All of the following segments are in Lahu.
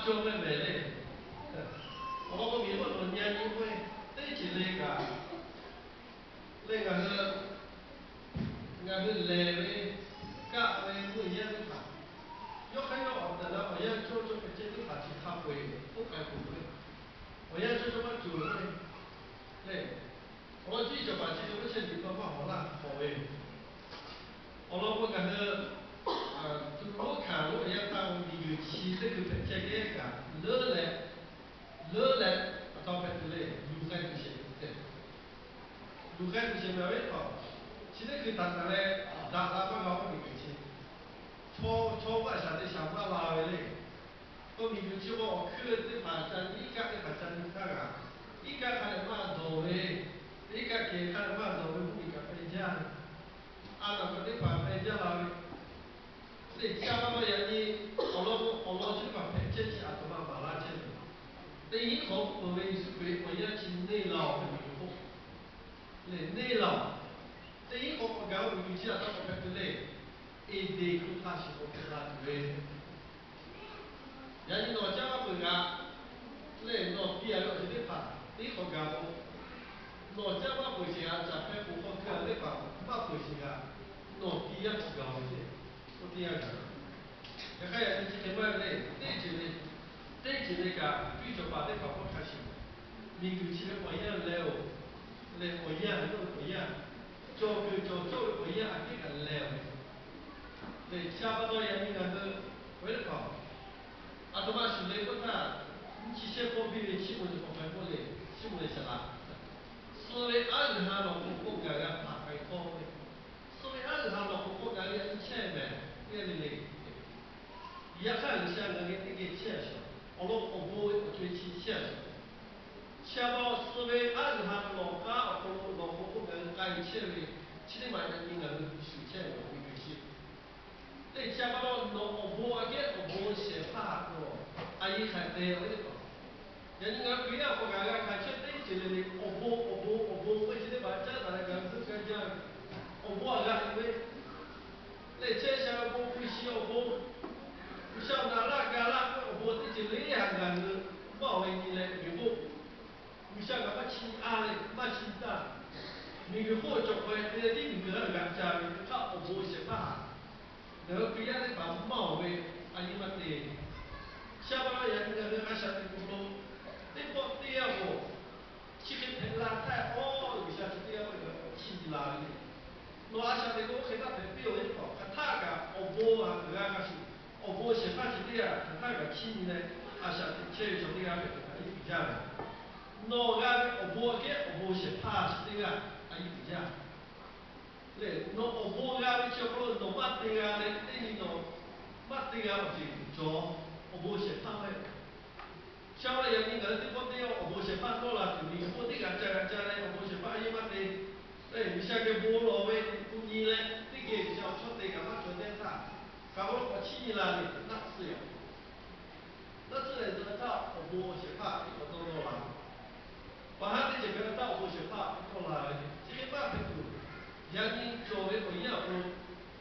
cawˇ ve mehˍ le. Awˬ lawn k'o, miˬ guiˬ nawˬ nyi nyi k'oˆ ve, teˇ ceuˬ le kaꞈ, leh ngaˬ hui, ngaˬ hui lehˬ ve, kaˆ ve mvuhˇ yaˇ teˇ hpaˍ, yawˇ hk'aˇ yawˇ awˬ tehˬ la awˬ yanˇ cawˇ cawˇ hpehꞈ chehˇ teˇ hpaˍ chi hk'a peu-eˬ k'oˆ k'ai peuˬ ve, awˬ yanˇ cawˇ cawˇ maˇ cawˬ ve le. Awˬ lawn chi cawˬ paˍ chi ve k'oˆ chehˇ liꞈ hk'aw maˇ hawˍ laˇ hk'awꞈ ve. Awˬ lawn k'o, ngaˬ hui tuꞈ lonˉ hkanˍ lonˉ awˬ yanˇ htaˇ, miˬ guiˬ chi teˇ hkui hpehꞈ chehˇ kehˉ kaꞈ, leuˉ leh, leuˉ leh, aˬ htoꞈ ma hpehꞈ tuˬ le, luˬ k'ai tuˬ sheˍ tehꞈ, luˬ k'ai tuˬ sheˍ mehˍ ve hk'aw, chi teˇ hkui htaꞈ taˍ leh, daꞈ la maˇ g'a k'oˆ miˬ guiˬ chi, chaw chaw maˇ shaˍ te shaˍ maˇ la ve le. K'o, miˬ guiˬ chi k'o, awˬ hkuiˇ teˇ hpaˍ ca nyi, iˉ kaˆ teˇ hpaˍ ca nyi htaˇ g'a, iˉ kaˆ hk'a dehꞈ maˇ dawˬ ve, iˉ kaˆ kehˬ hk'a dehꞈ maˇ dawˬ ve mvuhˇ miˬ kaꞈ peh jaˇ ve, a naˬ kaꞈ teˇ hpaˍ peh jaˇ la ve, leh chi a pa taw yaꞈ nyi awˬ lawn k'o, awˬ lawn chi teˇ hpaˍ hpehꞈ chehˇ chi aˬ htoꞈ ma maˍ laˇ chehˇ ve, teˇ hinˉ hk'awꞈ peuˬ ve Yeˍsuˆ Hkriꞈ awˬ yanˇ chi neˇ laˬ-oˬ ve miˬ guiˬ k'o, lehˬ neˇ laˬ-oˬ. Teˇ hinˉ k'awꞈ k'awꞈ gaˬ-o miˬ guiˬ chi aˬ htoꞈ ma hpehꞈ tuˬ le, Eˍdenˍ hk'aw hk'a shuˍ k'awꞈ hpehꞈ la tuˬ ve, yaꞈ nyi nawˬ caˇ maˇ peuˬ kaꞈ, lehˬ nawˬ piˇ a ve awˬ ceuˬ teˇ hpaˍ teˇ hk'awꞈ gaˬ k'o, nawˬ caˇ maˇ peuˬ sheˍ g'a, caˬ hpeh k'oˍ hk'aw hkui a teˇ hpaˍ maˇ peuˬ sheˍ g'a, nawˬ piˇ yaˇ chi gaˬ-oˬ ve, oˇ teˇ yanˇ gaˬ. Yaꞈ hk'aˇ yaꞈ nyi chi hk'e maˇ heˆ le, teˇ ceuˬ le, teˇ ceuˬ le kaꞈ, piˇ cawˬ paˍ teˇ hpaˍ hk'aw hk'a shuˍ, miˬ guiˬ chi ve awˬ yanˇ leh-oˬ, lehˬ awˬ yanˇ ve awˬ yanˇ, cawˬ kuiˬ cawˬ cawˇ ve awˬ yanˇ aꞈ kehˉ kaꞈ leh-oˬ ve, lehˬ chi a pa taw yaꞈ nyi ngaˬ hui ve teˇ hpaˍ, aˬ htoꞈ ma shuˍ le k'oˆ htaˇ, nyiˇ chi shehˆ pawˆ biˇ ve chiˇ mvuh leh k'awꞈ k'ai k'oˆ le, chiˇ mvuh leh shaˍ laꞈ, suh ve aˉ g'uiˬ ha nawˬ k'oˆ k'o ngaˬ g'a hpanˍ k'ai k'oˆ ve, suh ve aˉ g'uiˬ ha nawˬ k'oˆ k'o ngaˬ g'a nyi chehˇ mehˍ, teˇ g'aˇ le le. Yaꞈ hk'aˇ G'uiˬsha ngaˬ geh teˇ geh chehˇ a shaˍ, awˬ lawn awˬ bon ve awˬ co-e chi chehˇ a shaˍ. Chi a pa suh ve aˉ g'uiˬ ha nawˬ k'aˉ awˬ hk'aw lo nawˬ k'oˆ k'o ngaˬ hui k'ai chehˇ ve, chi teˇ maˬ yaꞈ nyi ngaˬ hui shuˍ chehˇ ve awˬ miˬ guiˬ chi. Teˇ chi a pa taw nawˬ awˬ bon aꞈ kehˉ awˬ bon shehˍ hpaˇ htaꞈ k'o, a yiˇ hk'aˬ te a ve teˇ hpaˍ, yaꞈ nyi ngaˬ hui Hkriꞈ yaˇ awˬ hk'aw kaꞈ g'a hkanˍ chehˇ teˇ ceuˬ le le, awˬ bon awˬ bon awˬ bon k'oˆ ve chi teˇ hpaˍ caˉ daꞈ leh ngaˬ hui heuˆ gaˇ jaˇ ve, awˬ bon aꞈ g'a tuˬ ve, lehˬ chehˇ sha awˬ bon, hpu shi awˬ bon, G'uiˬsha awˬ na laˇ ga laˇ k'oˆ ve awˬ bon teˇ ceuˬ le le htaꞈ ngaˬ hui maˇ awˬ ve nyi leh miˬ guiˬ k'oˆ, G'uiˬsha kaꞈ maˇ chi a leh maˇ chi taˇ, miˬ guiˬ k'oˆ cawˬ k'ai te leh tiˉ miˬ guiˬ g'a g'a ca ve hk'aˇ awˬ bon shehˍ hpaˇ htaꞈ ngaˬ hui Hkriꞈ yaˇ teˇ hpaˍ maˇ awˬ ve a yiˇ maˇ te. Chi a pa taw yaꞈ nyi ngaˬ hui a shaꞈ teꞈ kuˬ lo teˇ pawˆ teˇ yanˇ k'o, chi hk'e hpehꞈ la htaˇ, awˬ G'uiˬsha chi teˇ g'aˇ maˇ g'a chi nyi la ve le. Nawˬ a shaꞈ teꞈ k'o oˇ hk'e taˇ hpehꞈ piˇ-oˬ ve hk'aw, hk'aˬ htaˇ kaꞈ awˬ bon htaꞈ g'a g'a shuˍ, awˬ bon shehˍ hpaˇ chi teˇ g'aˇ hk'aˬ htaˇ kaꞈ chiˇ nyi leh, a shaꞈ teꞈ chehˇ ve chaw teˇ g'aˇ hpehꞈ tuˬ a yiˇ uiˍ jaˇ ve. Nawˬ g'a ve awˬ bon aꞈ kehˉ awˬ bon shehˍ hpaˇ chi teˇ g'aˇ a yiˇ uiˍ jaˇ. Lehˬ nawˬ awˬ bon g'a ve chi awˬ hk'aw lo nawˬ maˇ te g'a leh teˇ nyi nawˬ maˇ te g'a awˬ ceuˬ cawˬ, awˬ bon shehˍ hpaˇ maˇ heˆ. Sha ma yaꞈ nyi ngaˬ hui teˇ pawˆ teˇ yanˇ awˬ bon shehˍ hpaˇ dawˇ la tuˬ miˬ guiˬ k'oˆ teˇ g'aꞈ ca g'aꞈ ca leh awˬ bon shehˍ hpaˇ a yeˇ maˇ te. Lehˬ G'uiˬsha geh bon lawˬ ve hpu nyi leh teˇ geh G'uiˬsha awˬ chawˇ te kaꞈ maˇ cawˬ teˇ htaˇ, hk'aˬ k'aw lo k'awꞈ chiˇ nyi la le, naˆ tsuhˇ yaꞈ naˆ tsuhˇ lehˬ, a htaˇ awˬ bon shehˍ hpaˇ teˇ k'awꞈ dawˇ dawˇ la ve, paˍ haˉ teˇ ceuˬ hpehꞈ a htaˇ awˬ bon shehˍ hpaˇ dawˇ la ve, chi hk'e maˇ hpehꞈ tuˬ, yaꞈ nyi cawˬ ve awˬ yanˇ awˬ hk'aw lo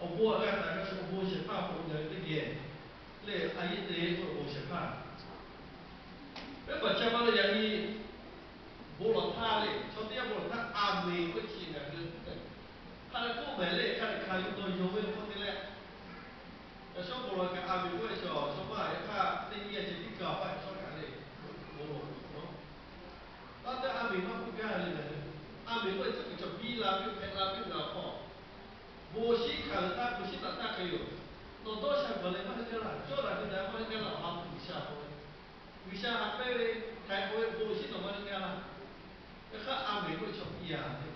awˬ bon aꞈ g'a htaꞈ g'a shuˍ awˬ bon shehˍ hpaˇ awˬ hk'aw lo ngaˬ hui teˇ geh lehˬ a yeˇ te k'oˆ awˬ bon shehˍ hpaˇ. Pehˉ paˍ ca ma leh yaꞈ nyi bon lawˬ htaˇ le, chaw teˇ g'aˇ bon lawˬ htaˇ a meˍ k'oˆ ve chi ngaˬ hui hk'a leh k'oˆ mehˍ le, hk'a leh hkanˍ yuˬ dawˬ yonˍ ve awˬ hk'aw te leh, yaꞈ shawˉ bon lawˬ kaꞈ a meˍ k'oˆ ve chaw, chaw maˇ yaꞈ hk'aˇ teˇ nyi a ceh tiˉ kaˬ awˬ paˇ yaꞈ shawˉ kaꞈ le, bon lawˬ k'oˆ nawˉ, taˇ teˇ a meˍ maˇ k'oˆ gaˇ le ngaˬ hui. A meˍ k'oˆ ve tcuhˉ kuiˬ cawˬ biˇ la piˇ hpehꞈ la piˇ ngaˬ awˬ hk'aw, bon shiˉ hkanˍ htaˇ bon shiˉ taˍ htaˇ hk'e yoˬ. Nawˬ dawˇ sha gaˬ leh maˇ heˆ gaˇ laˇ, cawˇ daꞈ hui daꞈ maˇ heˆ gaˇ laˇ, awˬ ha hpu G'uiˬsha k'oˆ ve, G'uiˬsha haꞈ pehnˇ ve htaiˍ k'oˆ ve bon shiˉ nawˬ maˇ heˆ gaˇ laˇ. Yaꞈ hk'aˇ a meˍ k'oˆ ve chaw piˇ a le.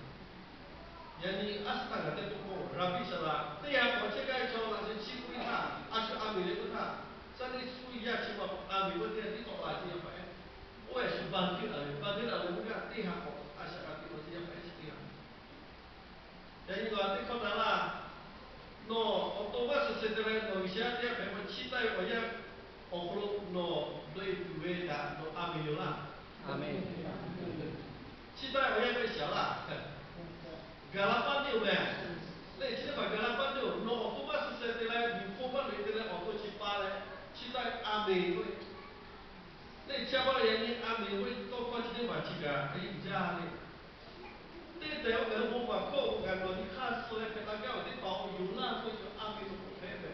Yaꞈ nyi aˉ suˉ htaˇ ngaˬ teˇ k'oˆ k'o, raˍbiˆ saˍ laꞈ teˇ ha k'awꞈ chehˇ gaˇ ve chaw laꞈ sheh chiˇ k'oˆ ve htaˇ, a shu a meˍ leh k'oˆ htaˇ, Sunday school yaˇ chi ma a meˍ k'oˆ teˇ g'aˇ tiˉ tawˆ la ce yaˇ paˍ ehˉ, oˇ ve a shu ba teˇ laꞈ ve, ba teˇ laꞈ ve k'oˆ gaˇ teˇ ha k'awꞈ a shaꞈ g'a teꞈ la ce yaˇ paˍ ehˉ chi teˇ g'aˇ. Yaꞈ nyi ngaˬ teˇ hkawˇ na laˇ, nawˬ awˬ to maˇ suh suh te leh nawˬ G'uiˬsha teˇ g'aˇ hpehꞈ k'o chiˇ taˆ ve awˬ yanˇ awˬ hk'aw lo nawˬ loꞈ e tuˬ ve kaꞈ nawˬ a meˍ yoˬ laˇ. Chiˇ taˆ ve awˬ yanˇ k'oˆ ve shaˍ laˇ, gaˬ la paˇ neˇ-oˬ mehˍ. Lehˬ chi teˇ hpaˍ gaˬ la paˇ neˇ-oˬ, nawˬ awˬ to maˇ suh suh te leh miˬ hk'oˆ maˇ loꞈ e te leh awˬ to chi pa leh, chiˇ taˆ ve a meˍ k'oˆ ve, kaꞈ a yiˇ jaˇ le. Teˇ tehꞈ oˇ kaˬ lo bon maˍ hkawˇ awˬ kaꞈ nawˬ nyi hk'aˇ suh leh hpehꞈ la gaˇ awˬ teˇ hpaˍ awˬ yonˍ laˇ k'oˆ ve a ve lo k'oˆ hpehꞈ mehˍ.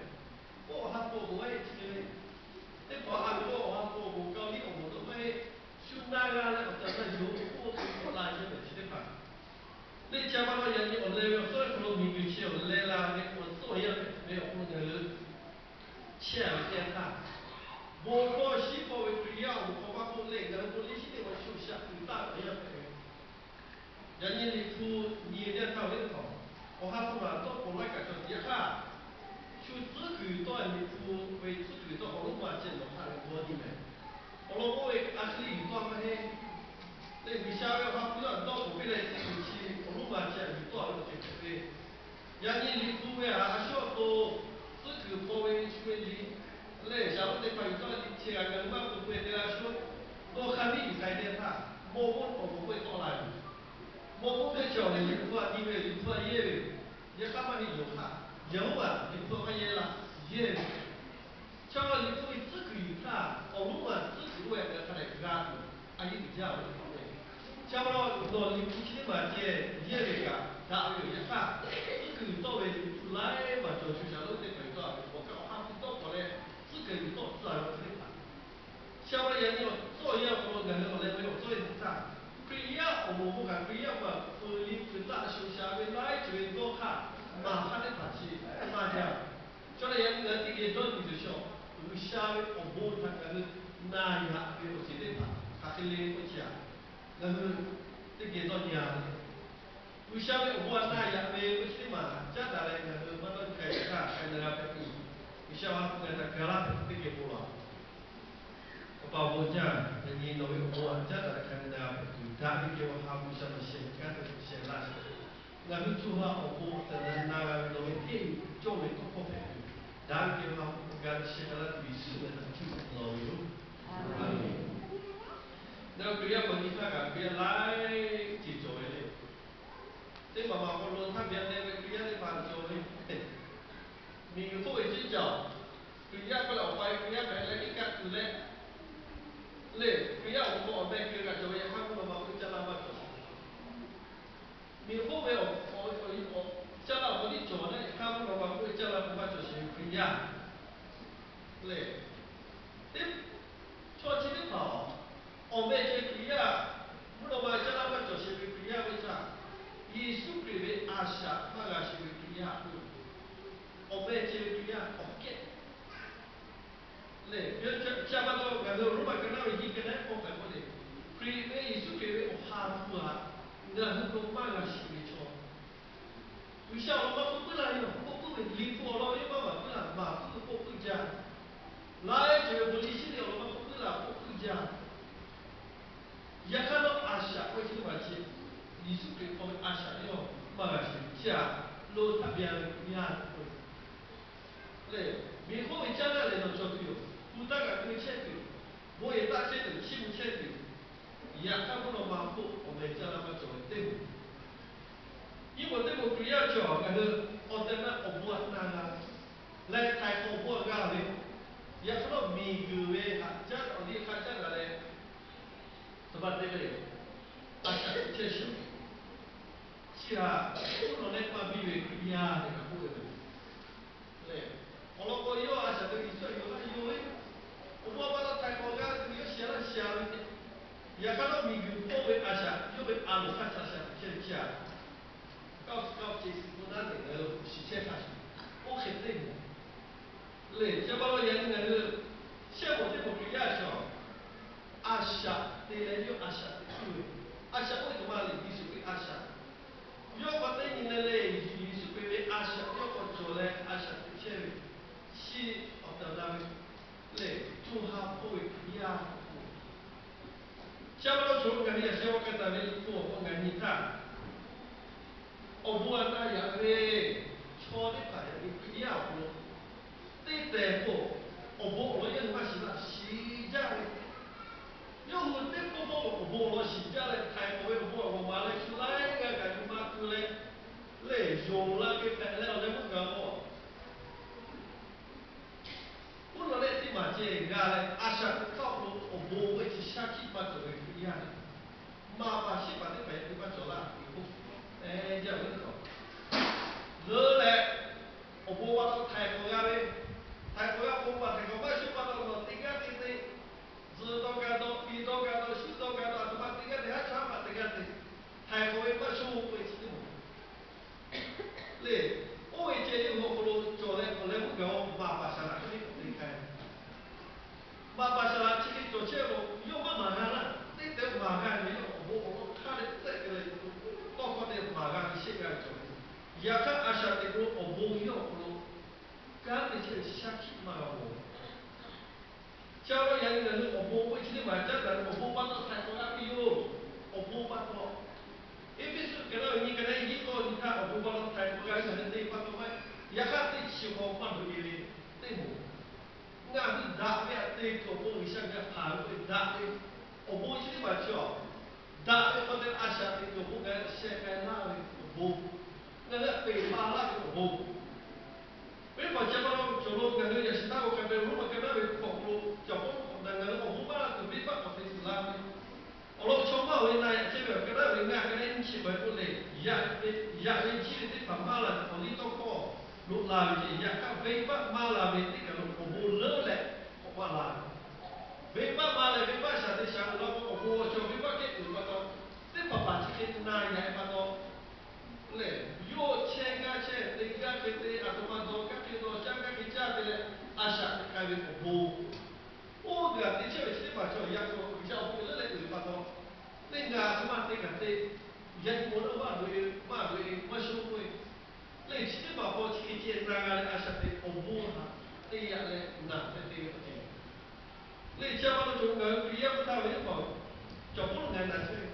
Oˇ awˬ ha hpu awˬ bon a yeˇ chi le. Teˇ hpaˍ a ve k'o awˬ ha hpu awˬ bon kaꞈ liˇ awˬ bon dawˇ maˇ heˆ. Shu na g'a leh awˬ tehˬ awˬ na yonˍ k'oˆ ve k'oˆ la yehˇ mehˍ chi teˇ hpaˍ. Leh chi a pa taw yaꞈ nyi awˬ leh ve awˬ suhˉ hk'aw lo miˬguiˬ chi awˬ leh la ve awˬ tcuhˉ awˬ yanˇ hpehꞈ ve awˬ hk'aw lo ngaˬ hui chehˇ ve teˇ yanˇ htaˇ, bon hkawˇ shiˉ hkawˇ ve Hkriꞈ yaˇ awˬ moˍ hk'aw maˇ k'oˆ leh ngaˬ hui bon liˇ shiˉ teˇ hpaˍ shu shaꞈ uiˍ taˆ ve awˬ yanˇ hpehꞈ ve. Yaꞈ nyi Liꞈ hpu nyi ve teˇ yanˇ htaˇ awˬ liˇ htawꞈ, awˬ ha hpu maˬ tawˇ pon laiˉ kaꞈ cawˬ tiꞈ yaꞈ hk'aˇ, shu tcuhˉ kuiˬ tawˆ Liꞈ hpu ve tcuhˉ kuiˬ tawˆ awˬ lonˉ ma ceh nawˬ hk'a leh g'aw nyi mehˍ. Awˬ lawn k'oˆ ve a hk'e le yuˬ tawˆ maˇ heˆ. Leh G'uiˬsha ve awˬ ha hpu yaˇ dawˇ k'oˍ piˇ leh tcuhˉ kuiˬ chi awˬ lonˉ ma ceh yuˬ tawˆ ve awˬ ceuˬ hpehꞈ ve. Yaꞈ nyi Liꞈ hpu ve a shu awˬ to tcuhˉ kuiˬ hpaw ve shu ve liꞈ lehˬ, shaˍ lonˉ teˇ hpaˍ yuˬ tawˆ liꞈ chi g'a ngaˬ hui maˇ k'oˆ k'oˆ ve te g'a shu, dawˇ hk'aˇ miˇ yuˬ k'ai teˇ htaˇ, mawˇ g'oˇ awˬ moˍ k'oˆ ve tawˆ la ve. Mawˇ g'oˇ teˇ cawˬ ve Liꞈ hpu a nyi ve, Liꞈ hpu a yehˇ ve, yaꞈ hk'aˇ maˇ heˆ yawˬ hk'aˇ, Yeˍhoˉvaꞈ Liꞈ hpu a maˇ yehˇ la, yehˇ ve. Chaw Liꞈ hpu ve tcuhˉ kuiˬ yuˬ htaˇ awˬ lonˉ ma tcuhˉ kuiˬ oˇ ve ngaˬ hk'a dehꞈ g'a tuˬ a yeˇ uiˍ jaˇ ve k'oˆ ve. Chi pa taw nawˬ Liꞈ hpu chi teˇ maˬ ceh yehˇ ve kaꞈ daꞈ ve yoˬ. Yaꞈ hk'aˇ tcuhˉ kuiˬ tawˆ ve Liꞈ hpu laiˉ maˬ cawˬ shu shaˍ lonˉ teˇ hpaˍ yuˬ tawˆ ve awˬ kaꞈ awˬ ha hpu tawˆ k'awꞈ leh tcuhˉ kuiˬ yuˬ tawˆ tcuh ve chi teˇ hpaˍ. Chi pa taw yaꞈ nyi awˬ tcuhˉ awˬ yanˇ awˬ hk'aw lo ngaˬ hui awˬ leh ve awˬ tcuhˉ ve teˇ htaˇ, Hkriꞈ yaˇ awˬ moˍ k'o kaꞈ Hkriꞈ yaˇ ma peuˬ liˇ peuˬ taˆ shu shaˍ ve laiˉ ceuˬ ve dawˇ hk'aˇ maˍ hk'aˇ teˇ hpaˍ chi maˇ jaˇ. Chaw lehˬ yaꞈ nyi ngaˬ hui teˇ geh dawˇ nyi tuˬ shaw, G'uiˬsha ve awˬ bon htaꞈ ngaˬ hui na yaꞈ ve awˬ ceuˬ teˇ hpaˍ hk'aˬ hk'e le k'oˆ chi a, ngaˬ hui teˇ geh dawˇ nyi a le. G'uiˬsha ve awˬ bon htaꞈ na yaꞈ ve k'oˆ chi teˇ maˬ caˉ daꞈ leh ngaˬ hui maˇ dawˇ nyi k'ai htaˇ k'ai na g'a hpehꞈ tuˬ, G'uiˬsha awˬ ha hpu ngaˬ htaꞈ ga laˇ hpehꞈ tuˬ teˇ geh bon laˬ. Awˬ pa awˬ bon jaˇ, yaꞈ nyi nawˬ ve awˬ bon htaꞈ caˉ daꞈ leh hk'a na g'a hpehꞈ tuˬ, daꞈ ve kehˬ awˬ ha hpu G'uiˬsha maˍ shehˍ hk'aˇ te shehˍ laˇ sheˍ. Ngaˬ hui co ha awˬ bon awˬ tehˬ awˬ na na g'a ve nawˬ ve hteˇ cawˇ ve tawˇ hkawˇ hpehꞈ tuˬ, daꞈ ve kehˬ awˬ ha hpu ga shehˍ hk'a laˇ tuˬ Yeˍsuˆ ve htaꞈ cuˇ lawˬ ve yoˬ. Ngaˬ hui Hkriꞈ yaˇ paw nyi htaˇ kaꞈ Hkriꞈ yaˇ laiˉ ceuˬ cawˬ ve le. Teˇ maˬ maˬ k'aw lo htaˇ bia te ve Hkriꞈ yaˇ teˇ hpaˍ cawˬ ve, miˬguiˬ hk'oˆ ve ceˇ cawˬ. Hkriꞈ yaˇ k'oˆ leh awˬ pa Hkriꞈ yaˇ hpehꞈ leh iˉ kaˆ tuˬ leh, leh Hkriꞈ yaˇ awˬ hk'aw awˬ meh keu kaꞈ cawˬ ve, yaꞈ hk'aˇ mvuhˇ naw ma k'oˆ ve caˇ laˇ maˇ cawˬ sheˍ. Miˬguiˬ hk'oˆ ve awˬ, caˇ laˇ awˬ hk'aw tiˉ cawˬ leh, yaꞈ hk'aˇ mvuhˇ naw ma k'oˆ ve caˇ laˇ maˇ cawˬ sheˍ ve Hkriꞈ yaˇ lehˬ, teˇ chaw chi teˇ hpaˍ awˬ meh ceh Hkriꞈ yaˇ, mvuhˇ naw ma caˇ laˇ maˇ cawˬ sheˍ ve Hkriꞈ yaˇ ve htaꞈ, Yeˍsuˆ Hkriꞈ ve a shaꞈ maˇ g'a sheˍ ve Hkriꞈ yaˇ k'oˆ ve, awˬ meh ceh ve Hkriꞈ yaˇ awˬ kehˉ lehˬ, chi pa taw ngaˬ hui Roˉmaꞈ ka naˉ ve hiˉ ka naˉ k'awˇ hpehꞈ k'oˆ le, Hkriꞈ ve Yeˍsuˆ Hkriꞈ ve awˬ ha hpu htaꞈ ngaˬ hui k'o maˇ g'a shiˍ ve chaw, G'uiˬsha awˬ lawn maˇ k'oˆ puiˉ la ve, k'oˆ puiˉ ve Liꞈ hpu awˬ lawn ve maˇ maˍ puiˉ la, maˍ puiˉ ve k'oˆ puiˉ jaˇ. Laiˉ ceuˬ ve bon liˇ shiˉ ve awˬ lawn maˇ k'oˆ puiˉ la k'oˆ puiˉ jaˇ. Yaꞈ hk'aˇ nawˉ a shaꞈ k'oˆ ve chi teˇ maˬ chi, Yeˍsuˆ Hkriꞈ hk'aw ve a shaꞈ teˇ g'aˇ maˇ g'a shiˍ ve chi htaꞈ lo htaˇ bia ve Hkriꞈ yaˇ k'oˆ ve lehˬ, miˬguiˬ hk'oˆ ve caˇ laˇ lehˬ nawˬ cawˬ tuˬ yoˬ. Pu taˇ kaꞈ keu chehˇ tuˬ, bon yehˬ taˆ chehˇ tuˬ, chiˇ mvuh chehˇ tuˬ, yaꞈ hk'aˇ mvuhˇ naw ma hk'oˆ awˬ meh caˇ laˇ maˇ cawˬ ve teˇ moˍ, iˉ moˍ teˇ moˍ Hkriꞈ yaˇ cawˬ ngaˬ hui awˬ tehˬ na awˬ bon htaꞈ na g'a leh htaiˍ hk'awꞈ awˬ bon htaꞈ g'a ve, yaꞈ hk'aˇ nawˉ miˬguiˬ ve htaꞈ caˉ awˬ liˇ hk'a caˉ daꞈ leh, hk'aˬ ma te ve, a shaꞈ teꞈ chehˇ sheˍ. Chi htaꞈ mvuhˇ naw leh maˇ biˇ ve Hkriꞈ yaˇ tehꞈ kaꞈ k'oˆ ve lehˬ, awˬ lawn k'o yawˇ a shaꞈ teꞈ Yeˍsuˆ htaꞈ yonˍ laˇ yonˍ ve, awˬ bon a pa taw htaiˍ hk'awꞈ g'a tuˬ yawˇ shiˍ laˇ shiˍ ve, yaꞈ hk'aˇ nawˉ miˬguiˬ hpawˇ ve a shaꞈ yawˇ ve a loˍ hk'aˇ ca shaꞈ teꞈ chehˇ ve chi htaꞈ, kaoˆ kaoˆ ce suhˍ k'oˆ naˉ tehꞈ ngaˬ hui shiˍ chehˇ hk'a shuˍ, oˇ hk'e teˇ moˍ lehˬ, chi pa taw yaꞈ nyi ngaˬ hui shehˆ moˍ teˇ moˍ Hkriꞈ yaˇ cawˬ, a shaꞈ te leh yawˇ a shaꞈ teꞈ tuˬ ve, a shaꞈ oˇ ve htoꞈ ma lehˬ Yeˍsuˆ Hkriꞈ a shaꞈ. Yawˇ pa teˇ nyi leh lehˬ, Yeˍsuˆ Hkriꞈ ve a shaꞈ yawˇ k'awꞈ cawˬ leh a shaꞈ teꞈ chehˇ ve, chi awˬ tehˬ awˬ na ve lehˬ, co ha hpawˇ ve Hkriꞈ yaˇ k'oˆ ve. Chi pa taw cawˬ ngaˬ hui yaꞈ sheh awˬ ka taˍ ve Liꞈ hpu awˬ hk'aw ngaˬ nyi htaˇ, awˬ bon htaꞈ na yaꞈ ve chaw teˇ hpaˍ yaꞈ ve Hkriꞈ yaˇ awˬ hk'aw lo teˇ tehˬ k'o, awˬ bon awˬ lawn yawˇ hui maˇ shiˍ laˇ shiˍ jaˇ ve, yawˇ hui teˇ pawˆ pawˆ awˬ bon awˬ lawn shiˍ jaˇ leh, htaiˍ hk'awꞈ ve awˬ bon awˬ lawn maˍ leh shu laiˉ g'aˇ kaꞈ nyi ma keu leh, lehˬ yonˍ la ve hpehꞈ leh awˬ leh meuˇ gaˬ k'o, mvuhˇ naw leh teˇ maˬ ceh g'a leh a shaꞈ teꞈ hk'aˇ awˬ bon awˬ bon ve chi shaˉ hkiˆ maˇ cawˬ ve Hkriꞈ yaˇ ve maˇ paˍ shiˉ paˍ teˇ hpaˍ yaꞈ nyi maˇ cawˬ laˇ ve k'o, e, jaˇ ve teˇ hpaˍ leuˉ leh, awˬ bon pa taw htaiˍ hk'awꞈ g'a ve, htaiˍ hk'awꞈ g'a k'o, paˍ htaiˍ hk'awꞈ maˇ shuˍ pa taw, nawˬ teˇ g'aˇ te te, zuhꞈ dawˇ gaˇ dawˇ, piˇ dawˇ gaˇ dawˇ, shuˉ dawˇ gaˇ dawˇ, a htoꞈ ma teˇ g'aˇ te, haˉ chaw haˉ paˍ teˇ g'aˇ te, htaiˍ hk'awꞈ ve maˇ shuˍ k'oˆ ve chi teˇ moˍ le. Oˇ ve ceh yawˇ hui awˬ hk'aw lo cawˬ leh k'awꞈ leh mvuhˇ gaˬ-o, maˍ paˍ saˍ laꞈ hk'e le k'awꞈ te k'ai. Maˍ paˍ saˍ laꞈ chi hk'e cawˬ chehˇ k'o, yawˇ maˇ maˍ g'a laˇ. Teˇ tehꞈ maˍ g'a ve, yawˇ awˬ bon awˬ lawn hk'aˇ leh tcuhˆ te leh, tawˇ hkawˇ te maˍ g'a ve shehˆ g'a ve cawˬ ve. Yaꞈ hk'aˇ, a shaꞈ teꞈ k'o awˬ bon yawˇ awˬ hk'aw lo kanˉ te chehˇ ve shaˉ hkiˆ maˇ g'a mawˬ. Chi a law yaꞈ nyi ngaˬ hui awˬ bon k'oˆ ve chi teˇ maˬ caˉ daꞈ ve, awˬ bon pa taw htaiˍ hk'awꞈ g'a piˇ yoˬ. Awˬ bon pa taw, Eˇfeˇsuꞈ ka naˉ ve nyi ka naˉ nyiˇ k'awˇ nyi htaˇ, awˬ bon pa taw htaiˍ hk'awꞈ g'a ve ngaˬ hui te pa taw maˇ heˆ. Yaꞈ hk'aˇ, teˇ chi hk'aw maˇ loꞈ e ve teˇ moˍ, ngaˬ hui daꞈ ve aꞈ te tuˬ awˬ pon G'uiˬsha g'a hpanˍ ve k'o, daꞈ ve awˬ bon chi teˇ maˬ chi awˬ daꞈ ve hk'aw te a shaꞈ teꞈ tuˬ awˬ pon ngaˬ hui sheh k'ai laˇ ve awˬ bon, ngaˬ hui peꞈ pa laˇ ve awˬ bon. Venˇbaˆ chi pa taw cawˬ lo ngaˬ hui yaꞈ shi htaˇ k'o, hk'a ve Roˉmaꞈ ka naˉ ve hkawꞈ hk'aw lo cawˬ k'oˆ k'awꞈ na ngaˬ hui awˬ bon maˇ laˇ tuˬ venˇbaˆ k'awꞈ te tuˬ laˇ ve, awˬ lawn chaw maˇ ve na yaꞈ chehˇ ve awˬ ka naˉ ve ngaˬ ka naˉ nyi chi beuꞈ k'oˆ le, yaꞈ ve yaꞈ ve chi ve teˇ hpaˍ maˇ la ve awˬ liˇ tawˇ hkawˇ loꞈ la ve ceh, yaꞈ hk'aˇ venˇbaˆ maˇ la ve teˇ kaˬ lo awˬ bon leuˉ leh k'awꞈ maˇ la ve. Venˇbaˆ maˇ leh venˇbaˆ shaˍ te shaˍ uiˍ la k'o, awˬ bon awˬ cawˬ venˇbaˆ kehˉ uiˍ pa taw, teˇ hpaˍ hpaˍ chi hk'e na yaꞈ e pa taw lehˬ, yawˇ chehˇ gaˇ chehˇ, te gaˇ hk'e te, a htoꞈ ma dawˬ gaˇ hk'e dawˬ, caˇ gaˇ hk'e caˇ te leh, a shaꞈ teꞈ k'ai ve awˬ bon, oˇ g'aꞈ te chehˇ ve chi teˇ hpaˍ chaw yaꞈ cawˬ G'uiˬsha awˬ bon leuˉ leh uiˍ ve pa taw, teˇ g'aˇ a htoꞈ ma te kaꞈ te, yaꞈ nyi maw leuˉ maˇ loꞈ e, maˇ loꞈ e maˇ sho k'oˆ ve, lehˬ chi teˇ hpaˍ hpaw chi hk'e ceh na g'a leh a shaꞈ teꞈ awˬ bon htaꞈ te yaꞈ leh naˬ hpehꞈ te ve awˬ ceuˬ lehˬ, chi a pa taw cawˬ lo ngaˬ hui Hkriꞈ yaˇ hpawˇ htaˇ ve teˇ hpaˍ, cawˬ hpawˇ lo ngaˬ hui naˬ chehˇ ve,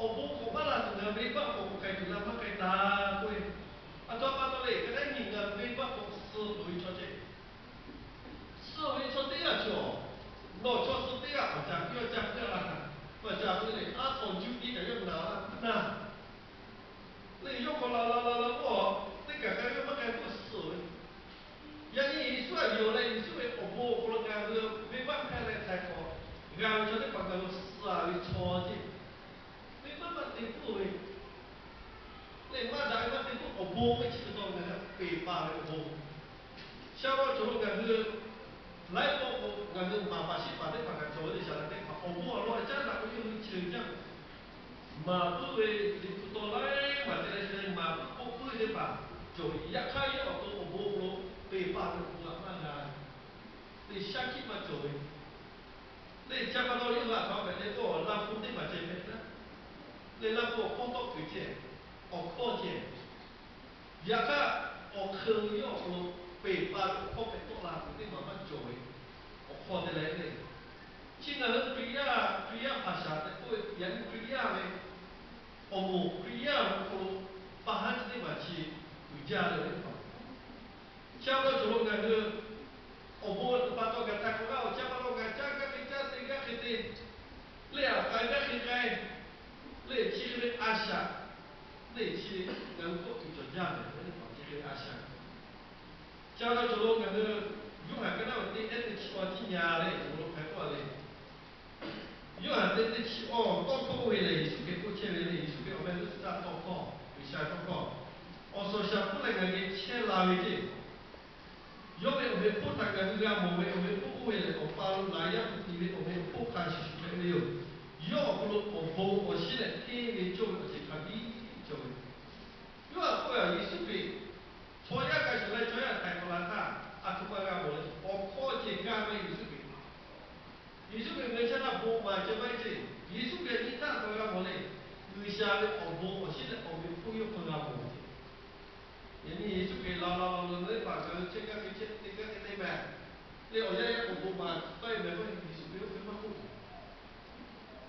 awˬ bon k'awꞈ maˇ la tuˬ ngaˬ venˇbaˆ k'awꞈ k'ai tuˬ la maˇ k'ai taˍ k'oˆ ve, a htoꞈ ma pa taw lehˬ, ka naˉ nyi ngaˬ venˇbaˆ k'awꞈ suh loꞈ ve chaw ceh, suh ve chaw teˇ g'aˇ cawˬ, nawˬ chaw suh teˇ g'aˇ awˬ caˍ piˇ awˬ caˇ puiˉ a laˇ htaˇ, awˬ caˍ piˇ lehˬ, a hk'awꞈ juˇ piˇ kaꞈ yawˇ naˬ la puiˉ naˇ lehˬ, yawˇ hk'aw la la la la k'o, teˇ kaˬ k'ai ve maˇ k'ai k'oˆ suh ve. Yaꞈ nyi Yeˍsuˆ a yonˍ leh, Yeˍsuˆ ve awˬ bon awˬ hk'aw lo ngaˬ hui venˇbaˆ hpehˇ leh htaiˍ hk'awꞈ g'a ve chaw teˇ hpaˍ kaꞈ lo suh ve chaw ceh, venˇbaˆ maˇ te puiˉ ve lehˬ, maˇ daꞈ ve maˇ te puiˉ awˬ bon ve chi pa taw ngaˬ hui peꞈ pa ve awˬ bon. Chi a pa taw cawˬ lo ngaˬ hui laiˉ pawˆ k'o ngaˬ hui maˍ paˍ shiˉ paˍ teˇ hpaˍ kaꞈ cawˬ ve teˇ shaˍ laꞈ teˇ hpaˍ awˬ bon awˬ lawn caˉ daꞈ k'o yawˇ hui chi ve jaˇ maˍ puiˉ ve, Liꞈ hpu taw laiˉ maˬ te leh chi leh maˍ puiˉ k'oˆ puiˉ ve teˇ hpaˍ cawˬ ve. Yaꞈ hk'aˇ yawˇ awˬ to awˬ bon lo peꞈ pa ve awˬ bon htaꞈ maˇ g'a ve, teˇ shaˉ hkiˆ maˇ cawˬ ve. Lehˬ chi a pa taw yawˇ hui a htoꞈ ma hpehꞈ le k'o, laˇ hpu teˇ maˬ ceh hpehꞈ naˉ. Lehˬ laˇ hpu awˬ hkawˇ tawˆ kuiˬ ceh, awˬ hkawˇ ceh, yaꞈ hk'aˇ awˬ hk'eun yawˇ awˬ hk'aw lo peꞈ pa ve awˬ hkawˇ hpehꞈ tawˆ la tuˬ teˇ maˬ maˇ cawˬ ve awˬ hkawˇ te leh le. Chi ngaˬ hui Hkriꞈ yaˇ, Hkriꞈ yaˇ hpaˍ shaˍ tehꞈ k'oˆ ve yaꞈ nyi Hkriꞈ yaˇ ve awˬ moˍ, Hkriꞈ yaˇ ve awˬ hk'aw lo pa haˉ chi teˇ maˬ chi uiˍ jaˇ ve teˇ hpaˍ. Chi a pa taw cawˬ lo ngaˬ hui awˬ bon pa taw gaˬ htaꞈ k'awꞈ g'aˇ-oˬ. Chi a pa taw ngaˬ caˇ gaˇ hk'e caˇ, te gaˇ hk'e te, lehˬ a k'ai gaˇ hk'e k'ai, lehˬ chi hk'e ve a shaꞈ, lehˬ chi ngaˬ hui kawˆ tuˬ cawˬ jaˇ ve teˇ hpaˍ chi hk'e ve a shaꞈ. Chi a pa taw cawˬ lo ngaˬ hui Yoˇhanˬ ka naˉ ve teˇ ehˉ teˇ chi awˬ tiˉ nya leh awˬ hk'aw lo hk'a k'oˆ a le. Yoˇhanˬ teˇ teˇ chi awˬ tawˇ hkawˇ oˇ ve lehˬ, Yeˍsuˆ Hkriꞈ k'oˆ chehˇ ve le. Yeˍsuˆ Hkriꞈ awˬ meh g'uˇ suhˍ htaˇ tawˇ hkawˇ, G'uiˬsha tawˇ hkawˇ, awˬ suhˍ awˬ shaˍ hpfuhˇ leh ngaˬ geh chehˇ la ve ceˇ. Yawˇ ve awˬ meh hpawˇ htaꞈ ngaˬ hui g'a mawˬ ve, awˬ meh hpawˇ oˇ ve lehˬ, Awˬ pa lo laꞈ yaˇ hpu tiꞈ ve awˬ meh awˬ hpawˇ hk'a shuˍ shuˍ hpehꞈ ve yoˬ. Yawˇ awˬ hk'aw lo awˬ bon awˬ shinˉ leh hteˇ ve cawˇ ve awˬ ceuˬ hk'a biˇ cawˬ ve. Yawˇ a k'oˆ ve, Yeˍsuˆ Hkriꞈ chaw yaˇ hk'a shuˍ leh chaw yaˇ htaiˍ hk'awꞈ la htaˇ a htoꞈ ma g'a mawˬ le. Awˬ hkawˇ ceh gaˇ ve Yeˍsuˆ Hkriꞈ. Yeˍsuˆ Hkriꞈ ngaˬ hui chehˇ htaˇ bon maˍ ceh maˇ heˆ ceˇ. Yeˍsuˆ Hkriꞈ nyi htaˇ a htoꞈ ma g'a mawˬ le. G'uiˬsha ve awˬ bon awˬ shinˉ leh awˬ meh hpawˇ yawˇ hk'aw g'a mawˬ ve ceˇ. Yaꞈ nyi Yeˍsuˆ Hkriꞈ la la la la leh paˍ gaˬ ve chehˇ gaˇ hk'e chehˇ, te gaˇ hk'e te meh. Lehˬ awˬ yanˇ yaˇ k'o bon maˍ taˇ e meh k'o, Yeˍsuˆ Hkriꞈ oˇ hk'e maˇ k'oˆ.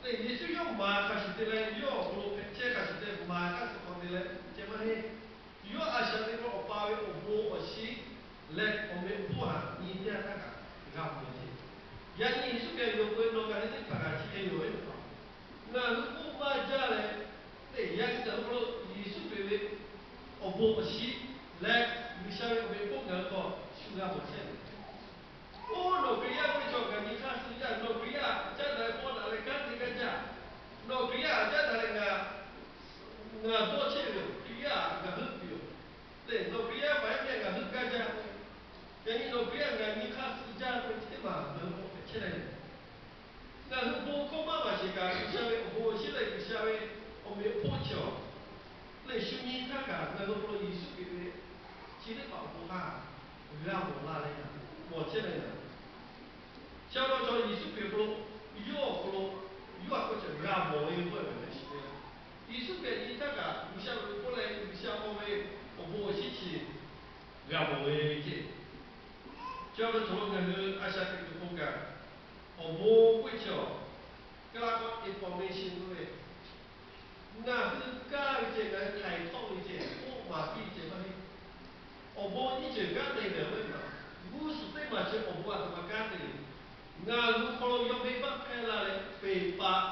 Lehˬ Yeˍsuˆ yawˇ maˍ hk'a shuˍ te leh, yawˇ awˬ hk'aw lo hpehꞈ chehˇ hk'a shuˍ te maˍ hk'a shuˍ k'awꞈ te leh ceh maˇ heˆ. Yawˇ a shaꞈ teꞈ k'o Awˬ pa ve awˬ bon awˬ shinˉ leh awˬ meh awˬ hpawˇ htaꞈ nyi teˇ yanˇ htaˇ kaꞈ g'a mawˬ ve ceˇ. Yaꞈ nyi Yeˍsuˆ Hkriꞈ yonˍ k'o, nawˬ ngaˬ hui teˇ hpaˍ kaꞈ chi hk'e yoˬ ve, ngaˬ hui k'oˆ maˇ jaˇ leh, lehˬ yaꞈ nyi ngaˬ hui hk'aw lo Yeˍsuˆ Hkriꞈ ve awˬ bon awˬ shinˉ leh G'uiˬsha ve awˬ meh hpawˇ ngaˬ hui hk'aw shu g'a mawˬ chehˇ ve. Oˇ nawˬ Hkriꞈ yaˇ ve chaw kaꞈ nyi hk'aˇ suh jaˇ. Nawˬ Hkriꞈ yaˇ caˉ daꞈ ve hpawˇ daꞈ leh kanˉ te gaˇ jaˇ. Nawˬ Hkriꞈ yaˇ caˉ daꞈ Chi pa taw Yeˍsuˆ Hkriꞈ hk'aw lo, yawˇ awˬ hk'aw lo, yawˇ htaꞈ k'oˆ ceh g'a mawˬ ve k'oˆ ve shiˍ ve, Yeˍsuˆ Hkriꞈ nyi htaˇ kaꞈ G'uiˬsha ve hk'oˆ leh G'uiˬsha k'oˆ ve awˬ bon awˬ shinˉ chi g'a mawˬ ve ceˇ. Chi pa taw chaw lo ngaˬ hui a shaꞈ teꞈ tuˬ k'o kaꞈ, awˬ bon k'oˆ ve chi awˬ, kaˇ laˇ k'aw information k'oˆ ve, ngaˬ hui kaˇ ve ceh, ngaˬ hui htaiˍ hk'awˆ ve ceh, k'oˆ maˍ piˇ ve ceh maˇ heˆ. Awˬ bon nyiˇ ceuˬ kanˉ te ve awˬ ve maˬ, g'uˇ suhˍ teˇ maˬ chi awˬ bon a htoꞈ ma kanˉ te ve, ngaˬ hui hk'aw lo yawˇ venˇbaˆ hpehˇ la leh peˬ paˍ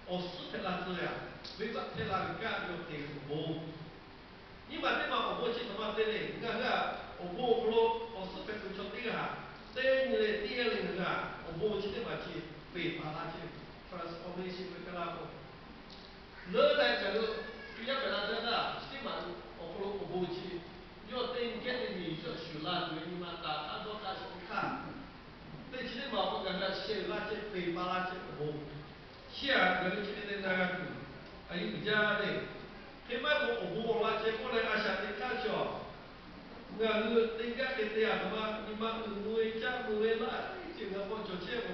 awˬ suhˉ hpehꞈ la tcuh ve, venˇbaˆ hpehˇ la ve kanˉ yawˇ te ve awˬ bon. Nyiˇ maˬ teˇ maˬ awˬ bon chi htaꞈ ma te le, ngaˬ hui a awˬ bon awˬ hk'aw lo awˬ suhˉ hpehꞈ tuˬ chaw teˇ g'aˇ teˇ nyi leh teˇ g'aˇ le ngaˬ hui a awˬ bon chi teˇ maˬ chi peˬ paˍ la chehˇ ve, transformation ve kaˇ laˇ k'o, leuˉ leh caˬ lo Hkriꞈ yaˇ hpehꞈ la tcuh htaˇ, chi teˇ maˬ awˬ hk'aw lo awˬ bon chi yawˇ teˇ geh teˇ nyi yawˇ shuˍ la tuˬ ve nyi ma taˍ htaˇ dawˇ htaˇ shawˍ htaˇ, teˇ chi teˇ maˬ awˬ hk'aw lo ngaˬ hui a sheh uiˍ la chehˇ, peˬ paˍ la chehˇ awˬ bon. Chi aꞈ ngaˬ hui chi hk'e te na g'a tuˬ, a yeˇ uiˍ jaˇ le. Hk'e maˇ k'o awˬ bon awˬ la ceh k'oˆ leh a shaꞈ teꞈ htaˇ chaw, ngaˬ hui teˇ g'aˇ hk'e te a htoꞈ ma nyi ma uiˍ mvuh ve caˇ mvuh ve laˇ ceuˬ ngaˬ k'aw cawˬ chehˇ k'o,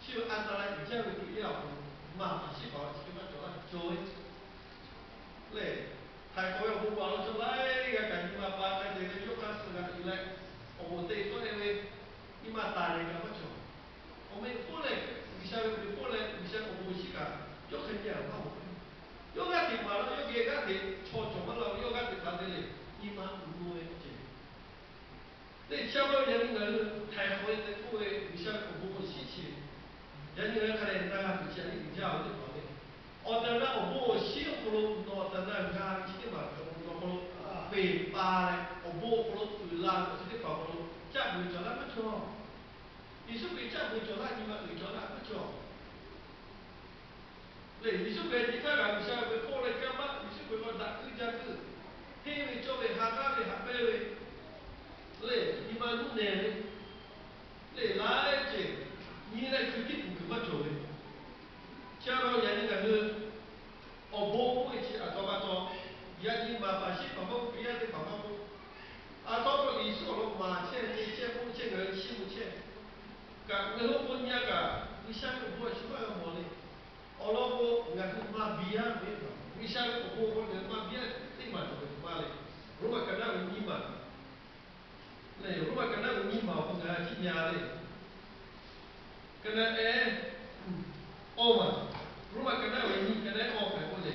chi ve a ta la uiˍ jaˇ ve Hkriꞈ yaˇ awˬ hk'aw lo maˍ paˍ shiˉ paˍ chi hk'e maˇ cawˬ laˇ cawˬ ve lehˬ, htaiˍ hk'awꞈ ve awˬ bon paˍ lo chaw laiˉ g'aˇ kaꞈ nyi ma pa k'ai te ve yawˇ hk'aˇ suh g'a uiˍ leh, awˬ bon te tawˆ e ve nyi ma taˍ leh kaꞈ maˇ cawˬ. Awˬ meꞈ k'oˆ leh, G'uiˬsha ve awˬ meꞈ k'oˆ leh G'uiˬsha ve awˬ bon shiˉ kaꞈ yawˇ hk'e nyi a maˇ mawˬ ve. Yawˇ g'aˇ hteꞈ maˍ la, yawˇ geh g'aˇ hteꞈ chaw cawˬ maˇ la ve, yawˇ g'aˇ hteꞈ htaꞈ te leh nyi ma uiˍ mvuh ve ceh. Teˇ caˇ maˇ ve yaꞈ nyi ngaˬ hui htaiˍ hk'awꞈ ve te k'oˆ ve G'uiˬsha ve awˬ bon awˬ shiˉ chi, yaꞈ nyi ngaˬ hui hk'a dehꞈ na g'a tuˬ chi a yeˇ uiˍ jaˇ ve teˇ hpaˍ le. Awˬ tehˬ awˬ na awˬ bon awˬ shiˉ awˬ hk'aw lo nawˬ awˬ tehˬ awˬ na g'a ve chi teˇ hpaˍ awˬ hk'aw lo peˬ pa leh awˬ bon awˬ hk'aw lo uiˍ la ve chi teˇ hpaˍ awˬ hk'aw lo caˇ puiˍ cawˬ laˇ maˇ cawˬ. Yeˍsuˆ Hkriꞈ caˇ puiˍ cawˬ laˇ, nyi ma uiˍ cawˬ laˇ maˇ cawˬ. Lehˬ, Yeˍsuˆ Hkriꞈ nyi htaˇ kaꞈ G'uiˬsha ve hk'oˆ leh kanˇ paˆ, Yeˍsuˆ Hkriꞈ k'awꞈ daꞈ kuiˇ jaˇ kuiˇ, hteˇ ve cawˇ ve ha k'aˉ ve haꞈ pehnˇ ve lehˬ, nyi ma nuˇ nehˬ ve lehˬ, laiˉ ceuˬ nyi leh hkui tiˉ kuˬ kuiˬ maˇ cawˬ ve. Chi a law yaꞈ nyi ngaˬ hui awˬ bon k'oˆ ve chi a taw pa taw, yaꞈ nyi maˍ paˍ shiˉ paˍ maˇ k'oˆ, Hkriꞈ yaˇ teˇ hpaˍ maˇ k'oˆ, a taw k'o Yeˍsuˆ awˬ lawn maˍ chehˇ, te chehˇ, k'oˆ chehˇ, ngaˬ hui chiˇ mvuh chehˇ. Kaꞈ ngaˬ hui awˬ bon nyi a kaꞈ G'uiˬsha ve awˬ bon a shu maˇ g'a mawˬ le. Awˬ lawn k'o, ngaˬ hui maˇ biˇ a ve, G'uiˬsha ve awˬ bon k'o ngaˬ hui maˇ biˇ a teˇ maˬ cawˬ ve maˇ le. Roˉmaꞈ ka naˉ ve nyiˇ maˬ, lehˬ Roˉmaꞈ ka naˉ ve nyiˇ maˬ awˬ hk'aw ngaˬ hui a ciˉ nyi a le. Ka naˉ ehˉ, awˇ maˬ, Roˉmaꞈ ka naˉ ve nyiˇ, ka naˉ ehˉ awˇ hk'e k'oˆ le,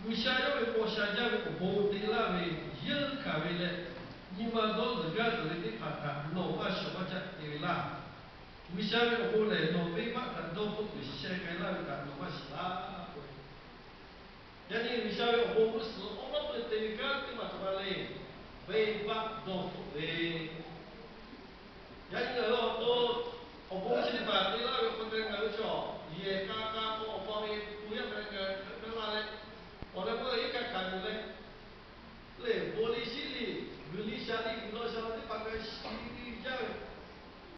G'uiˬsha yawˇ ve paw sha jaˇ ve awˬ bon te laˇ ve yeunˇ hkanˍ ve leh, nyi ma dawˇ zuhˬ gaˇ zuhˬ ve teˇ hpaˍ htaꞈ nawˬ maˇ shawˍ maˇ caˆ te ve laˇ. G'uiˬsha ve awˬ bon lehˬ, nawˬ venˇbaˆ htaꞈ dawˇ hpfuhˆ tuˬ sheh k'ai laˇ ve htaꞈ nawˬ maˇ shiˍ laˇ k'oˆ ve. Yaꞈ nyi G'uiˬsha ve awˬ bon g'uˇ suhˍ awˉ lawˉ peu te ve kanˉ teˇ maˬ htaꞈ ma le, venˇbaˆ dawˇ hpfuhˆ ve